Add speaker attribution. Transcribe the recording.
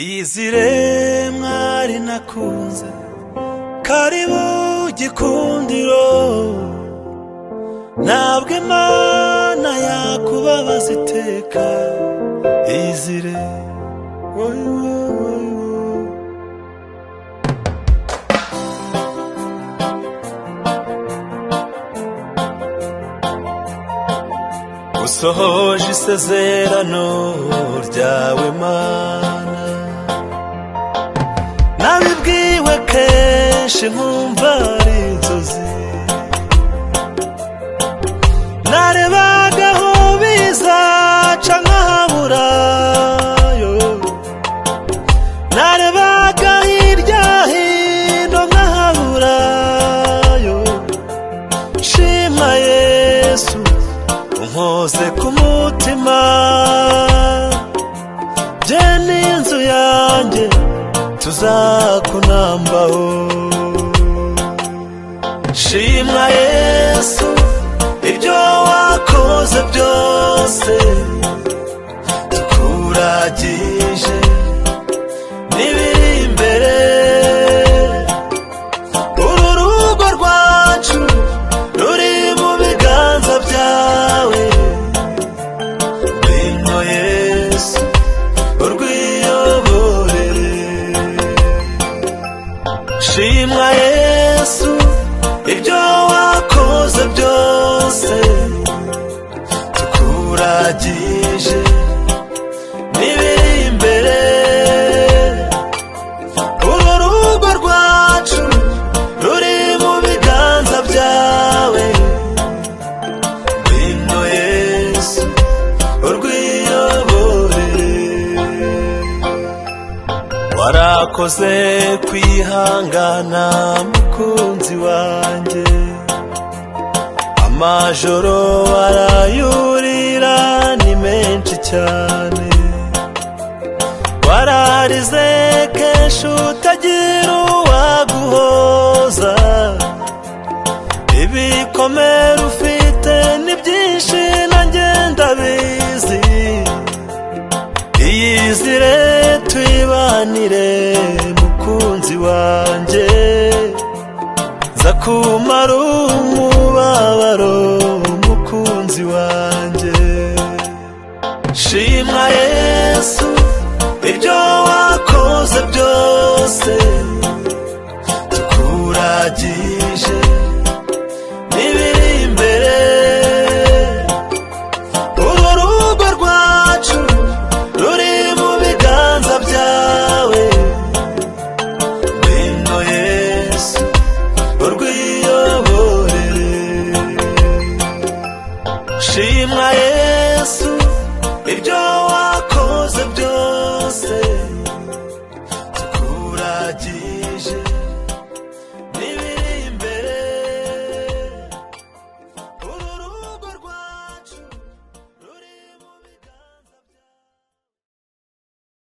Speaker 1: Iyizire mwari nakunze, karibu gikundiro. Ntabwo Imana yakubabaza iteka. Iyizire wowe, wowe, wowe. Usohoje isezerano ryawe, Mana. Nabibwiwe kenshi nkumva ari inzozi. Narebaga aho bizaca nkahabura yo, narebaga hirya hino nkahabura yo. Shima Yesu, unkoze ku mutima. Jye n'inzu yanjye tuzakunambaho. Shima Yesu, ibyo wakoze byose tukuragije n'ibiri imbere. Uru rugo rwacu ruri mu biganza byawe. Ngwino Yesu, urwiyoborere. Shimwa Yesu, ibyo wakoze byose tukuragije n'ibiri imbere. Uru rugo rwacu ruri mu biganza byawe. Ngwino Yesu, urwiyoborere. Warakoze kwihangana, mukunzi wanjye. Amajoro warayurira ni menshi cyane. Wararize kenshi utagira uwaguhoza. Ibikomere ufite ni byinshi, nanjye ndabizi. Iyizire twibanire, mukunzi wanjye. Nza kumara umubabaro.